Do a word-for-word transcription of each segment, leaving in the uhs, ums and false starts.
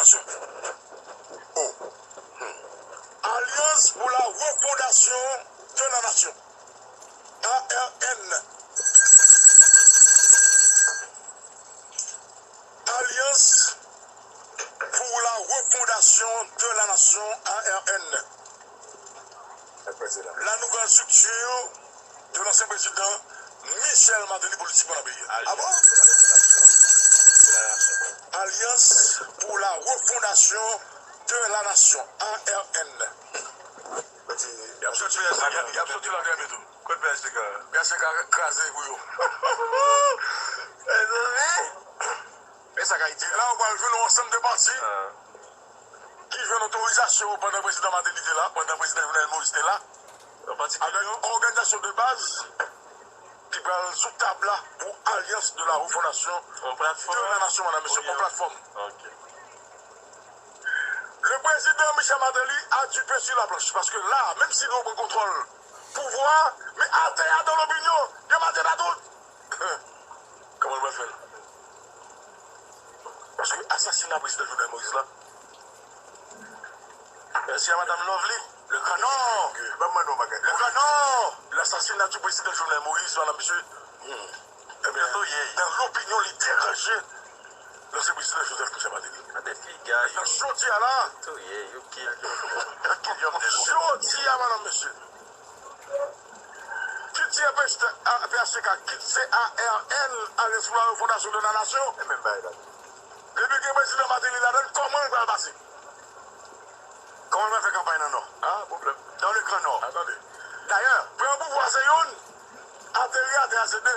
Nation. Oh. Hmm. Alliance pour la refondation de la nation. A R N. Alliance pour la refondation de la nation, A R N. La nouvelle structure de l'ancien président Michel Martelly politiquement dans le pays. Ah bon? Alliance pour la refondation de la nation, A R N. Y ap soti la, y ap, y ap soti la trè byento. Kot P H T K? P H T K kraze pou yo. Mezanmi. Men sa k Ayiti. E la, ou pral jwenn yon ansanm de pati ki jwenn otorizasyon pandan prezidan Martelly te la, pandan prezidan Jovenel Moïse te la, avèk òganizasyon de baz ki pral sou tab la pou Alliance de la Refondation de la Nation, madame, monsieur, yon platfòm. Le président Michel Martelly a du pain sur la planche, paske la, menm si nou pran kontwòl pouvwa, men atè a dans l'opinion, yo mate nan tout. Kòman l pral fè l? Paske asasina prezidan Jovenel Moïse la, mèsi a madam Lovely. Le Grand Nord. Ban m mande yon bagay. Le Grand Nord. L'assassinat du président Jovenel Moïse, madame, monsieur. Hmm. Ebyen, dans l'opinion, li deranje lansye prezidan Joseph Michel Martelly. Gade figa yo. Nan jodi a la. Touye, yo kill yo. Yo kill yo. Jodi a, madam, mesye. Kit se P H T K, kit se A R N, Alliance pour la Refondation de la Nation. E menm bagay la. Depi gen prezidan Martelly ladan l, kòman l pral pase? Kòman l pral fè kanpay nan Nò? Ah, pwoblèm. Dans le Grand Nord. Atande. Dayè, pran pouvwa se youn, ateri atè a se de.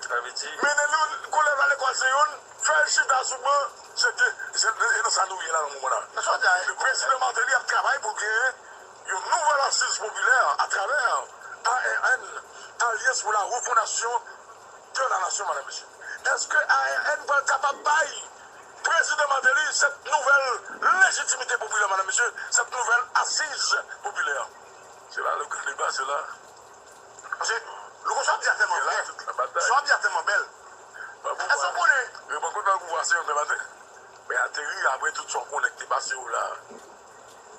Sa vle di? Mennen l, koulèv la lekòl se youn, fè l chita sou ban, se de. Se, e nan sa nou ye la nan moman la. Men sa w di a, le prezidan Martelly ap travay pou l genyen yon nouvèl asiz popilè atravè A R N, Alliance pour la Refondation de la Nation, madam, mesye. Èske A R N pral kapab bay prezidan Martelly cette nouvelle légitimité populaire, madam, mesye, cette nouvelle assise populaire? Se la le grand débat, se la. Paske, Louko, sa w ap di a tèlman vrè. Sa w ap di a tèlman bèl. Èske w konnen? Yo pran kontwòl pouvwa se youn menm maten. Men ateri apre tout sa w konnen ki te pase yo la.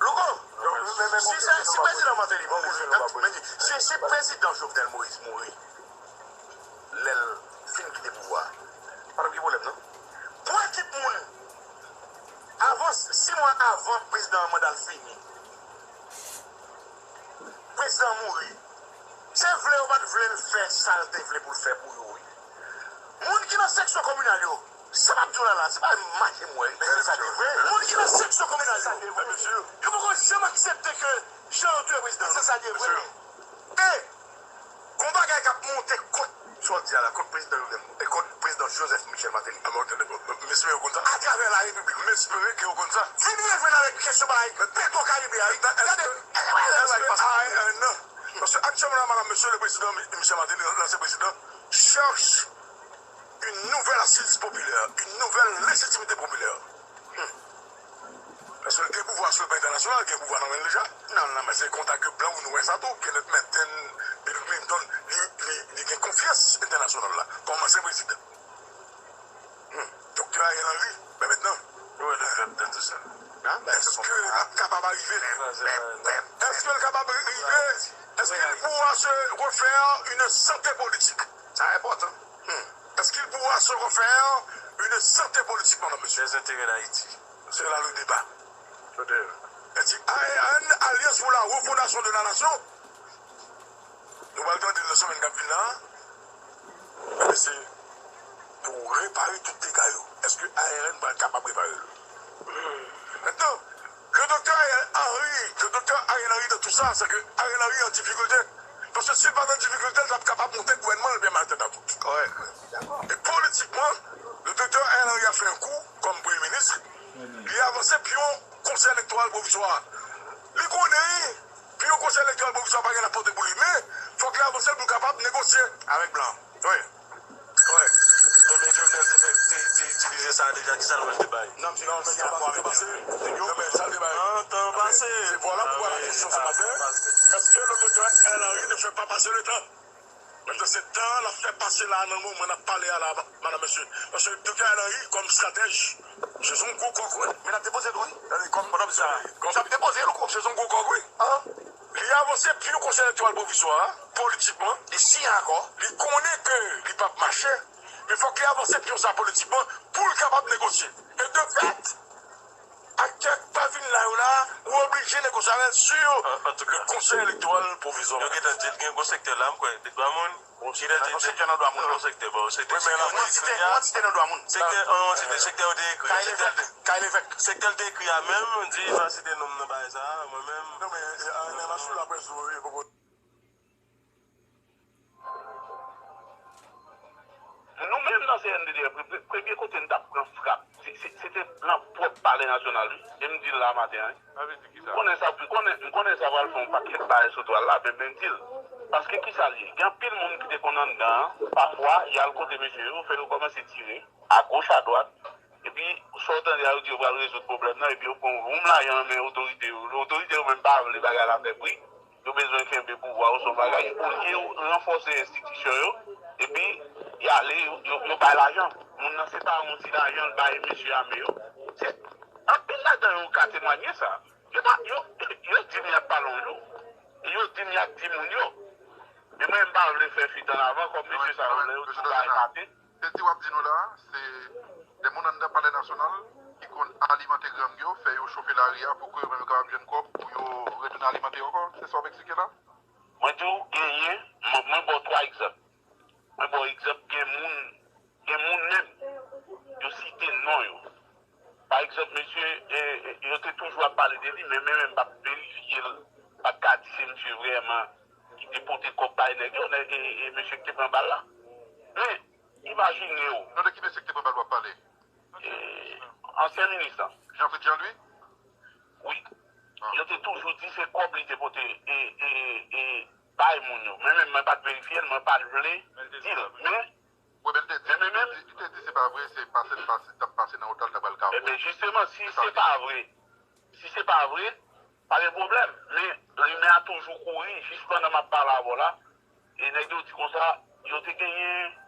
Louko, si se, si prezidan Martelly mouri, si, si prezidan Jovenel Moïse mouri, lè l fin kite pouvwa a, pa t ap gen pwoblèm, non. Pou ekip moun, avan, sis mwa avan prezidan an manda l fini, prezidan an mouri, se vle yo pa t vle l fè sa l te vle pou l fè pou yo, wi. Moun ki nan seksyon kominal yo, sa m ap di w la la, se pa mache m wè, men se sa ki vre. Moun ki nan seksyon kominal yo, yo poko janm aksepte ke jan yo touye prezidan an, se sa ki vre. E, gon bagay k ap monte kont, sa w di a la, kont prezidan Jovenel, e kont prezidan Joseph Michel Martelly. M espere yo konn sa. Atravè la Repiblik. M espere ke yo konn sa. Vin rejwenn avèk kesyon bagay Petro Caribe a, wi. Gade, èske A R N nan, paske aktyèlman la, madam, mesye, le président Michel Martelly, l'ancien président, cherche une nouvelle assise populaire, une nouvelle légitimité populaire. Hmm. Paske l gen pouvwa sou le plan entènasyonal, l gen pouvwa nan men l deja. Nan, nan, men se kontak yo blan ou nwè sa tou, Kenneth Merten, Bill Clinton, li, li, li gen konfyans entènasyonal la, kòm ansyen prezidan. Hmm. Doktè Ariel Henry, ben mentnan. Èske l ap kapab arive? Èske l kapab rive? Est-ce qu'il pourra se refaire une santé politique? Sa enpòtan. Hmm. Est-ce qu'il pourra se refaire une santé politique, madame, monsieur? Des intérêts d'Haïti. C'est là le débat. Èske A R N, Alliance pour la Refondation de la Nation, nou pral tande l nan semèn k ap vin la a. Ebyen, se pou repare tout dega yo. Èske A R N pral kapab repare l? Mentnan, le doktè Ariel Henry, le doktè Ariel Henry dans tout ça, c'est que Ariel Henry an difikilte. Paske si l pa t an difikilte, l t ap kapab monte gouvènman l byen maten nan tout. Kòrèk. E politikman, le doktè Ariel Henry ap fè yon kou kòm premye minis. Li avanse pyon konsèy elektoral pwovizwa. Li konnen, pyon konsèy elektoral pwovizwa pa gen l ap pote pou li, men fòk li avanse l pou l kapab negosye avèk blan. Wi. Kòrèk. Ebyen, Jovenel te fè, te, te itilize sa deja, kisa l wè l te bay? Non, m di non, men sa pa pase. Yo, men sa l te bay. An, tan pase. Se vwala pou vwala kesyon se maten. Èske le doktè Ariel Henry ne fait pas passer le temps? Pandan se tan l ap fè pase la nan moman n ap pale a la, madanm, mesye. Paske doktè Ariel Henry, kòm estratèj, misye se yon gwo kòk, wi. Men l ap depoze l, wi. Tande, kòm, pandan misye ap depoze l, misye se yon gwo kòk, wi. Li avanse pyon Konsèy Elektoral Pwovizwa a, politikman. Li siyen akò. Li konnen ke li p ap mache, men fòk li avanse pyon sa politikman pou l kapab negosye. E de fèt, aktè k pa vin la yo la, ou oblije negosye avè l sur le Conseil électoral provisoire. Yo gentan di l gen gwo sektè la, m kwè, de dwa moun. Yon sektè nan dwa moun. Yon sektè, bon, sektè, sektè yo te ekri a. Yon antite, yon antite nan dwa moun. Sektè, yon antite, sektè yo te ekri a. Sektè l te, sektè l te ekri a menm, di pa site non m nan bagay sa a, mwen menm. Non, men, e, a, nan mache la près, yo, yo, Nou menm nan C N D D F, pre- pre- premye kote n t ap pran frap, se- se- se te nan pwòp Palè Nasyonal, wi. E m di l la maten an, wi. M konnen sa, m konnen, m konnen sa pral fè yon pakèt bagay sou twal la, men men m di l. Paske kisa l ye? Gen anpil moun ki te konn anndan an, pafwa, y al kote mesye yo, fè yo kòmanse tire, agoch, adwat, epi, sa w tande a, yo di yo pral rezoud pwoblèm nan, epi yo pran yon voum lajan nan men otorite yo. Otorite yo menm pa vle bagay la fè bri. Yo bezwen kenbe pouvwa yo, se yon bagay, olye yo ranfòse enstitisyon yo, epi y ale, yo, yo, yo bay lajan. Moun nan se pa yon ti lajan l bay mesye ame yo. Se, anpil ladan yo ka temwanye sa. Yo pa, yo, yo di m y ap pale yon jou. E yo di m y ap di moun yo. Men mwen, m pa vle fè fwit an avan, kòm mesye sa yo, lè yo di yon bagay maten, Se di w ap di nou la, se de moun anndan Palè Nasyonal ki konn alimante gang yo, fè yo chofe lari a pou ke yo menm yo kapab jwenn kòb pou yo retounen alimante yo ankò. Se sa w ap eksplike la? Mwen di w, genyen, mwen, mwen ba w twa egzanp. Mwen ba w egzanp, gen moun, gen moun menm, yo site non yo. Pa egzanp, mesye, e, e, yo te toujou ap pale de li, men mwen menm m p ap verifye l, m p ap ka di se misye vrèman ki te pote kòb bay nèg yo, nèg, e, e mesye ki te pran bal la. Men, imajine w. Non, de ki mesye ki te pran bal w ap pale? E, ansyen minis lan. Jean Fritz Jean Louis? Wi. Ah. Yo te toujou di se kòb li te pote e, e, e bay moun yo. Men menm mwen pa t verifye l, mwen pa t vle di l. Men Wi, men li te di, li te di, li te di se pa vre, se pase l pase, t ap pase nan wout la, l ta pral Kafou. Ebyen, jisteman, si se pa vre, si se pa vre, pa gen pwoblèm. Men rimè a toujou kouri jis pandan m ap pale avè w la. E nèg yo di konsa, yo te genyen,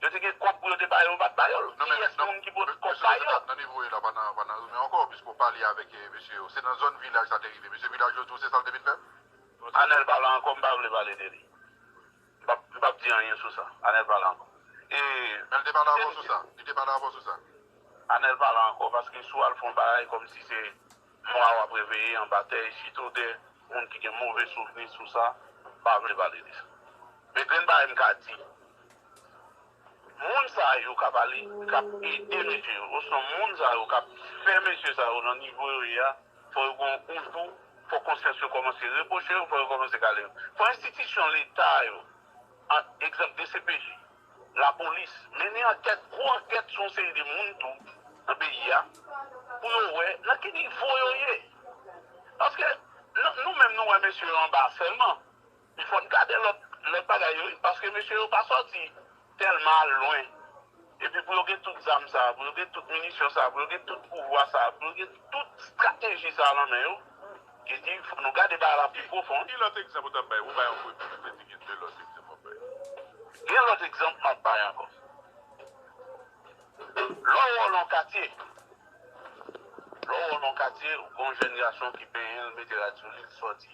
yo te gen kòb pou yo te ba yo, yo pa t ba yo l. Kiyès moun ki pote kòb ba yo? Nan nivo yo la, pa nan, pa nan rimè ankò, piske w pale avèk, eh, mesye yo. Se nan zòn Vilaj sa te rive. Mesye Vilaj yo di w se sa l te vin fè? Anèl pa la ankò, m pa vle pale de li. M p ap, m p ap di anyen sou sa. Anèl pale ankò. E, Men l te pale avè w sou sa? Li te pale avè w sou sa? Anèl pale ankò, paske si w al fè yon bagay kòmsi se mò a w ap reveye anba tè, e sitou de moun ki gen move souvni sou sa, m pa vle pale de sa. Men grenn bagay m ka di, moun sa yo k ap ale, k ap ede mesye yo, osnon moun sa yo k ap fè mesye sa yo nan nivo yo ye a, fò yo gen yon jou, fò konsyans yo kòmanse repwoche yo, fò yo kòmanse kale yo. Fò enstitisyon Leta yo, an, egzanp, D C P J, lapolis, mennen ankèt, gwo ankèt sou yon seri de moun tou nan peyi a, pou yo wè nan ki nivo yo ye. Paske nou, nou menm, nou wè mesye yo anba sèlman. Fò n gade lòt, lòt bagay yo, paske mesye yo pa sòti tèlman al lwen. Epi pou yo gen tout zam sa, pou yo gen tout minisyon sa, pou yo gen tout pouvwa sa, pou yo gen tout estrateji sa nan men yo, ki di, fò nou gade bagay la pi pwofon. Ki lòt egzanp ou t ap bay? Ou bay yon pwemye, ou te di gen de lòt egzanp w ap bay. Gen lòt egzanp m ap bay ankò. Lè w wè w nan katye, lè w wè w nan katye, ou gen yon jèn gason ki benyen, l mete rad sou li, l sòti.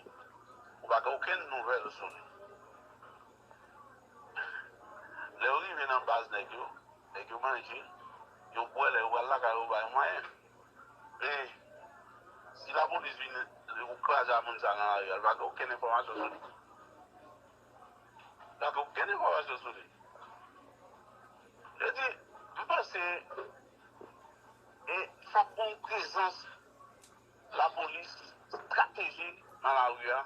Ou pa gen okenn nouvèl sou li. Lè yo rive nan baz nèg yo, nèg yo manje, yo bwè, lè yo pral lakay yo, yo bay mwayen. Men, si lapolis vin, yo kraze a moun sa nan lari a, li pa gen okenn enfòmasyon sou li. Li pa gen okenn enfòmasyon sou li. Yo di, m panse, e, fòk gon prezans lapolis estratejik nan lari a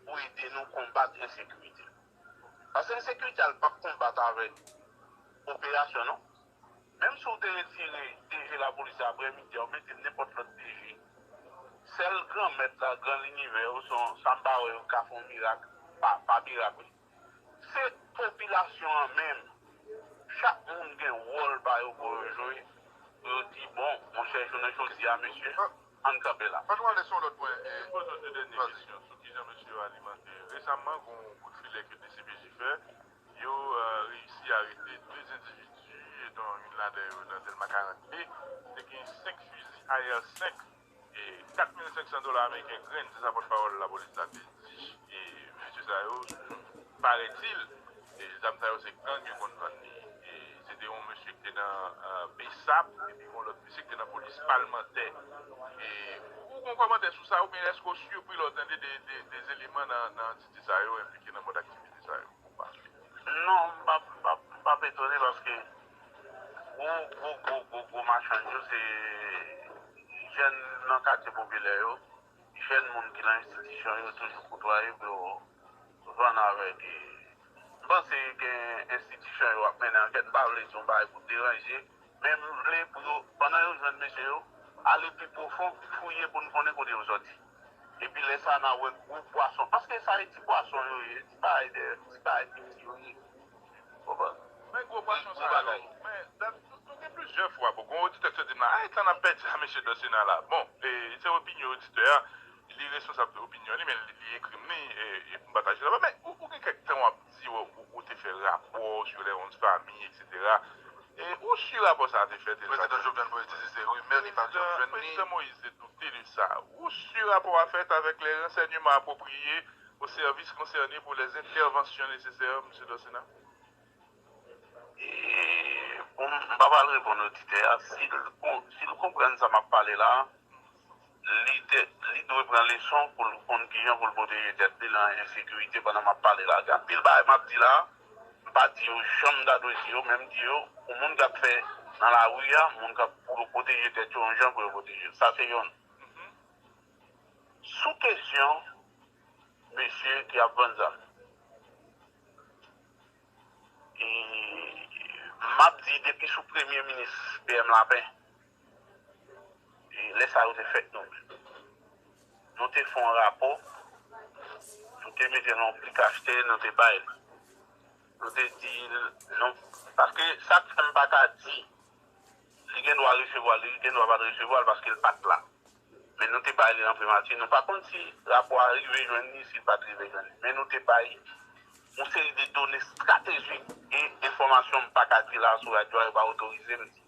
pou ede nou konbat ensekirite. Paske ensekirite a, li p ap konbat avèk operasyon, non. Menm si w te retire D G lapolis aprè midi a, w mete nenpòt lòt D G, sèl granmèt la, gran linivè yo, se yon, sa m pa wè yo ka fè yon mirak, pa, pa mirak, wi. Se popilasyon an menm. Chak moun gen wòl pa yo pou yo jwe, pou yo di, bon, monchè, jounen jodi a, mesye, ann kanpe la. Ann nou ale sou yon lòt pwen, e, poze yon ti dènye kesyon sou kijan mesye yo alimante. Resaman, gen yon kout filè ke D C P J fè. A R senk, e kat mil senk san dola ameriken grenn, se sa pòtpawòl lapolis la te di. E mesye sa yo, parètil, e zam sa yo se gang yo konn vann li. E se te yon mesye ki te nan, e, BSAP, epi yon lòt mesye ki te nan polis palmantè. E ou gen yon kòmantè sou sa, oubyen èske w sipri lè w tande de, de, de eleman nan, nan antite sa yo enplike nan mòd aktivite sa yo? Ou pa? Non, m p ap, m p ap, m p ap etone paske gwo, gwo, gwo, gwo, gwo machann yo se jèn nan katye popilè yo, jèn moun ki nan enstitisyon yo toujou koutwaye pou yo vann avèk. E, m panse gen enstitisyon yo ap mennen ankèt, m pa vle di yon bagay pou deranje, men m vle pou yo, pandan yo jwenn mesye yo, ale pi pwofon, fouye pou n konnen kote yo sòti. Epi lè sa a, n a wè gwo pwason. Paske sa e ti pwason yo ye, ti bagay de, ti bagay piti yo ye. Konprann? Men gwo pwason sa yo. Men, dat, nou, nou gen plizyè fwa, bon, gon oditè ki te di m la, "Ay, tan ap pèdi a mesye Dòsena la." Bon, e, se opinyon oditè a, li responsab de opinyon li, men li, li ekri m li, e, e pou m pataje la. Men, ou, ou gen kèk tan w ap di, ou, ou, ou te fè rapò sou lè yon fanmi, et cetera. E ou si rapò sa a te fèt? Prezidan Jovenel Moïse di se rimè, li pa janm jwenn li. Prezidan Moïse te doute de sa. Ou si rapò a fèt avec les renseignements appropriés aux services concernés pour les interventions nécessaires, mesye Dòsena? E, bon, m pa pral reponn oditè a. Si l kon-, si l konprann sa m ap pale la, li te, li dwe pran leson pou l konn kijan pou l pwoteje tèt li nan ensekirite pandan m ap pale la. Gen anpil bagay m ap di la, m pa di yo jan m ta dwe di yo, men m di yo pou moun k ap fè nan lari a, moun k ap pou yo pwoteje tèt yo, yon jan pou yo pwoteje yo. Sa se yonn. Sou kesyon mesye ki ap vann zam, e, m ap di depi sou premye minis P M Lapin, e, lè sa yo te fèt nou menm. Nou te fè yon rapò, nou te mete l nan yon plik achte, nou te bay li. Nou te di l non, paske sa k fè m pa ka di, li gen dwa resevwa l, li gen dwa pa t resevwa l, paske l pa t la. Men nou te bay li nan primati. Nou pa konn si rapò a rive jwenn li, si l pa t rive jwenn li. Men nou te bay yon seri de done estratejik e enfòmasyon m pa ka di la sou radyo a, yo pa otorize m di.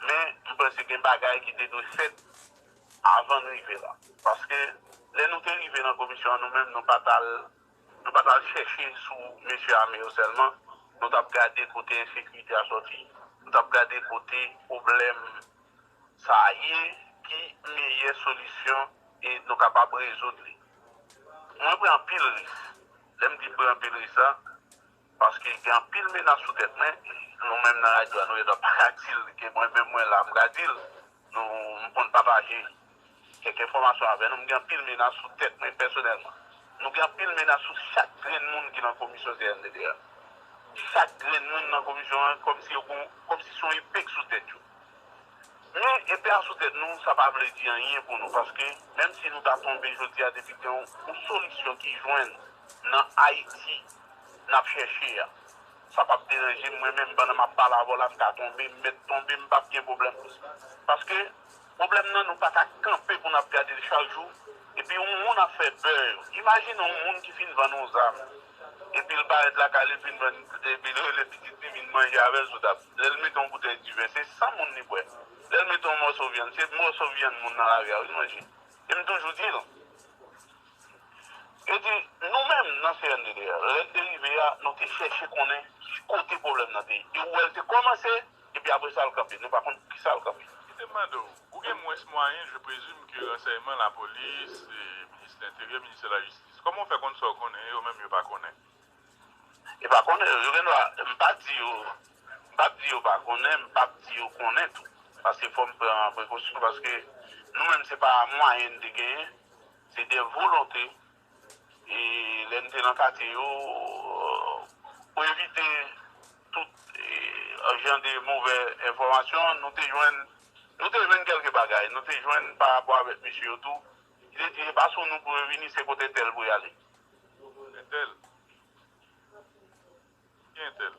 Men m panse gen bagay ki te dwe fèt avan n rive la. Paske lè nou te rive nan komisyon an, nou menm, nou pa t al, nou pa t al chèche sou mesye ame yo sèlman. Nou t ap gade kote ensekirite a sòti. Nou t ap gade kote pwoblèm sa a ye, ki meyè solisyon e nou kapab rezoud li. Mwen pran anpil risk. Lè m di pran anpil risk la, paske gen anpil menas sou tèt mwen, nou menm nan radyo a, nou gendwa pa ka di l, ke mwen menm mwen la, m ka di l, nou, m konn pataje kèk enfòmasyon avè nou, m gen anpil menas sou tèt mwen pèsonèlman. Nou gen anpil menas sou chak grenn moun ki nan komisyon C N D D A. Chak grenn moun nan komisyon an, kòmsi yo gon, kòmsi se yon epek sou tèt yo. Men, epe a sou tèt nou, sa pa vle di anyen pou nou, paske menm si nou ta tonbe jodi a, depi gen yon, yon solisyon ki jwenn nan Ayiti n ap chèche a, sa p ap deranje m. Mwen menm, pandan m ap pale avè w la, m ka tonbe, m mèt tonbe, m p ap gen pwoblèm pou sa. Paske pwoblèm nan, nou pa ka kanpe pou n ap gade l chak jou, epi yon moun ap fè bè yo. Imajine yon moun ki fin vann yon zam, epi l parèt lakay li, fin vann, epi l rele pitit li vin manje avè l sou tab. Lè l mete yon boutèy diven, se san moun li bwè. Lè l mete yon mòso vyann, se mòso vyann moun nan lari a wi l manje. E m toujou di l, yo di, nou menm nan C N D D A, lè l te rive a, nou te chèche konnen ki kote pwoblèm nan te ye. E ou wè l te kòmanse, epi apre sa l kanpe. Nou pa konn poukisa l kanpe. Kite m mande w, ou gen mwens mwayen, je présume, ke ransèyman, lapolis, e, minis lenteryè, ministè lajistis. Kòman w fè konn sa w konnen, yo menm yo pa konnen? E pa konnen, yo gen dwa, m pa di yo, m p ap di yo pa konnen, m p ap di yo konnen tou. Paske fò m pran prekosyon, paske nou menm se pa mwayen n te genyen, se de volonte. E lè n te nan katye yo, pou evite tout, e, jan de movè enfòmasyon, nou te jwenn, nou te jwenn kèlke bagay, nou te jwenn pa rapò avèk mesye yo tou, ki te di, "E pa sou nou pou yo vini, se kote tèl pou y ale." Entèl. Ki entèl?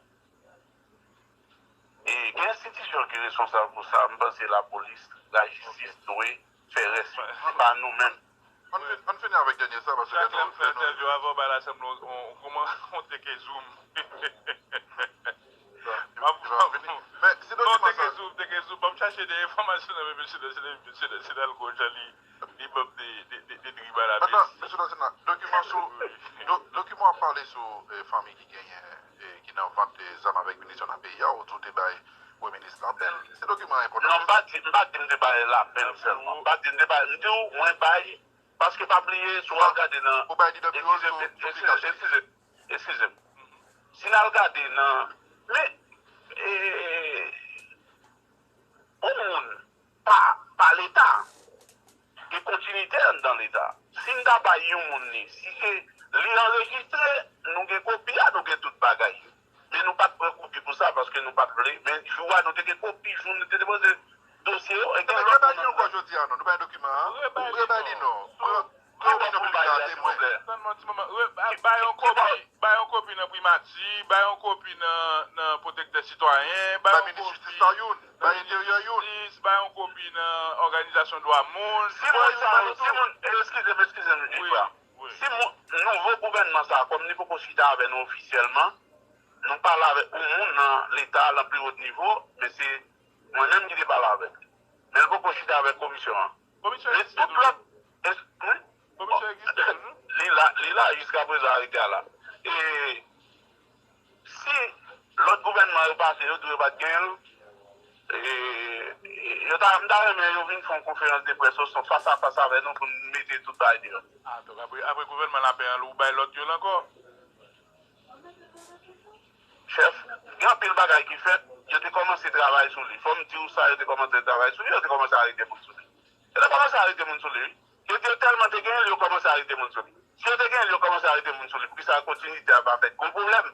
E gen enstitisyon ki responsab pou sa, m panse lapolis, lajistis dwe fè rès yo. Se pa nou menm. Ann fin-, ann fini avèk dènye sa, paske lè nou, lè nou, lè nou, yo avan bay la sanble on, on, on, kòman on teke zoom. Bon, teke zoom, teke zoom. Ban m chache Se de enfòmasyon nan men mesye Dosena, mesye Dosena l gon jan li, li ban m de, de, de, de tribal a Mèt la, mesye Dosena, dokiman sou, do, dokiman ap pale sou eh, fanmi ki genyen, eh, ki nan vant eh, zam avèk minisyon nan peyi a, ou tou te bay Premye Minis lapèl. Se dokiman enpòtan. Non, m pa di, m pa di m te bay lapèl sèlman. M pa di m te bay, m di w, mwen bay, paske pa bliye, si w al gade nan, ou bay li nan biwo sou, sou eskize m, eskize m, eskize m. Si n al gade nan, men, eh, yon moun pa, pa Leta, gen kontinite anndan Leta. Si n ta bay yon moun li, si se li anrejistre, nou gen kopi a, nou gen tout bagay. Men nou pa t pran kopi pou sa, paske nou pa t vle. Men jou a, nou te gen kopi, jou nou te depoze dosye yo, e gen lòt moun ankò. Jodi a, non, nou bay dokiman an. Ou rebay li, non. Premye Minis la temwen. Tann mwen ti moman. Re- a- Bay yon kopi, bay yon kopi nan primati, bay yon kopi nan, nan pwotektè sitwayen, bay yon kopi nan minis jistis la youn, bay enteryè youn, bay yon kopi nan òganizasyon dwa moun. Si moun sa yo, si moun, eh, eskize m, eskize m, Jifra. Si moun, nouvo gouvènman sa a, kòm li poko chita avè nou ofisyèlman, nou pale avèk yon moun nan Leta a, nan pi wo nivo, men se mwen menm ki te pale avèk li. Men l poko chita avèk komisyon an. Komisyon egziste toujou? Wi. Komisyon egziste toujou? Li la, li la jiska prezan, arete a la. E si lòt gouvènman yo pase, yo di yo pa t genyen l, e, yo ta, m ta renmen yo vin fè yon konferans de près osnon fas a fas avè nou pou n mete tout bagay deyò. A, donk apre, apre gouvènman lapè an, ou bay lòd yo l ankò? Chèf, gen anpil bagay ki fèt, yo te kòmanse travay sou li. Fò m di w sa, yo te kòmanse travay sou li, yo te kòmanse arete moun sou li. Yo te kòmanse arete moun sou li, wi. Yo te tèlman te genyen l, yo kòmanse arete moun sou li. Si yo te genyen l, yo kòmanse arete moun sou li, poukisa kontinite a pa fèt? Gon pwoblèm.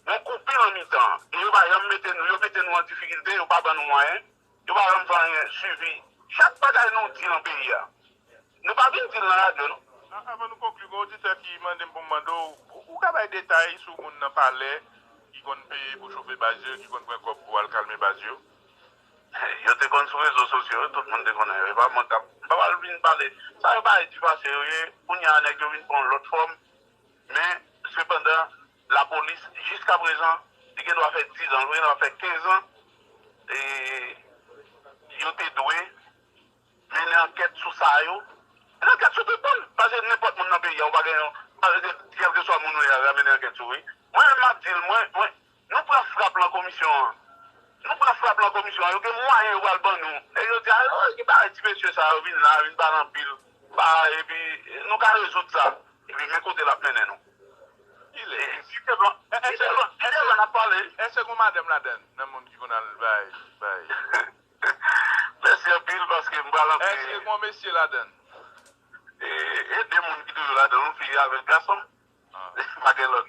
Gon koupi nan mitan an. E yo pa janm mete nou, yo mete nou an difikilte, yo pa ban nou mwayen. Yo pa janm fè anyen, swivi. Chak bagay nou di nan peyi a, nou pa vin di l nan radyo, non. A- Avan nou konkli, gen oditè ki mande m pou m mande w, ou, ou ka bay detay sou moun nan palè ki konn peye pou chofe baz yo, ki konn pran kòb pou al kalme baz yo? Yo te konn sou rezo sosyo, tout moun te konnen yo. E pa mwen k ap, m pa pral vin pale. Sa yo pa di pase yo ye, kounye a nèg yo vin pran yon lòt fòm. Men, sepandan, lapolis, jiska prezan, li gen dwa fè diz an, li gen dwa fè kenz an, e yo te dwe mennen ankèt sou sa yo. Mennen ankèt sou tout moun. Paske nenpòt moun nan peyi a, ou pa gen yon, pa gen, kèlkeswa moun ou ye a, y a mennen ankèt sou ou, wi. Mwen menm, m ap di l, mwen, mwen, nou pran frap lan komisyon an. Nou pran frap lan komisyon an. Yo gen mwayen yo pral ban nou. E yo di, a, yo, ki bagay ti mesye sa yo vin la, vin pale anpil. Ba, epi, nou ka rezoud sa. Epi, men kote l ap mennen nou. Ilè. Èske gon madanm ladann nan moun ki konn al bay, bay? Mèsi anpil paske m pral antre. Èske gon mesye ladann? E, e de moun ki toujou ladann, yon fi avèk gason. Pa gen lòt.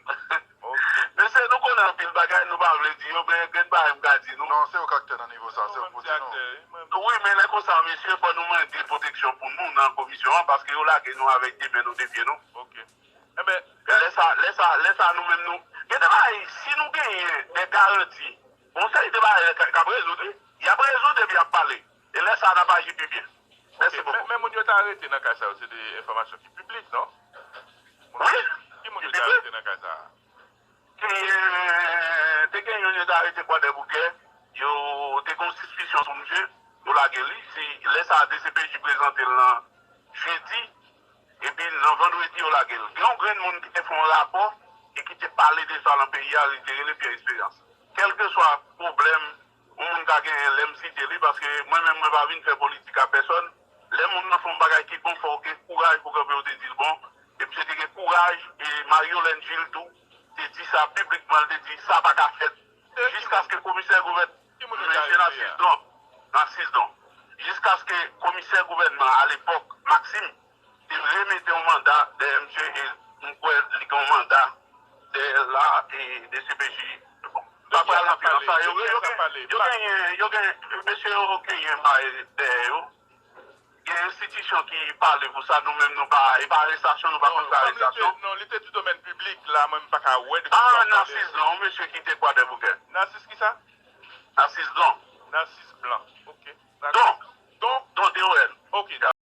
Mesye, nou konnen anpil bagay, nou pa vle di yo, men gen bagay m ka di nou. Non, se ou k aktè nan nivo sa, se ou k pou di nou. Wi, men lè konsa, mesye, fò nou mande pwoteksyon pou nou nan komisyon an, paske yo lage nou avèk de men nou, de pye nou. Enben, lè sa, lè sa, lè sa nou menm nou, gen de bagay, si nou genyen de garanti, gon seri de bagay k ap rezoud, wi. Y ap rezoud epi y ap pale. E lè sa a, n ap aji pi byen. Mèsi bokou. Men moun yo te arete nan kay sa yo, se de enfòmasyon ki piblik, non? Wi. Ki moun yo te arete nan kay sa a? Genyen, te gen youn yo te arete Kwadèboukè, yo te gen yon sispisyon sou misye, yo lage li. Se lè sa a, D C P J prezante l nan jedi, epi nan vandredi, yo lage l. Gen yon grenn moun ki te fè yon rapò e ki te pale de sa nan peyi a, li te rele Pierre Espérance. Kèlkeswa pwoblèm yon moun ka genyen, lè m site li, paske mwen menm, mwen pa vin fè politik a pèsòn. Lè moun nan fè yon bagay ki bon, fò w gen kouraj pou kanpe, w te di l bon. E misye te gen kouraj, e Marie Yolène Gilles tou te di sa piblikman, l te di sa pa ka fèt. Jiskaske komisè gouvènman, mesye Narcisse Don, Narcisse Don, jiskaske komisè gouvènman alepòk, Maxime, te remete yon manda dèyè misye, e m kwè li gen yon manda dèyè l la, e D C P J. Bon, m pa pral antre nan sa, yo, yo gen, yo genyen, yo gen, mesye yo genyen bagay dèyè yo. Gen enstitisyon ki pale pou sa, nou menm nou pa, e pa arestasyon, nou pa konn fè arestasyon. Non, li te di domèn piblik, la, mwen m pa ka wè de ki sa w ap pale. Ah, Narcisse Don, yon mesye ki te Kwadèboukè. Narcisse kisa? Narcisse Don. Narcisse Blanc, ok. Don. Don? Don, D O N. Ok,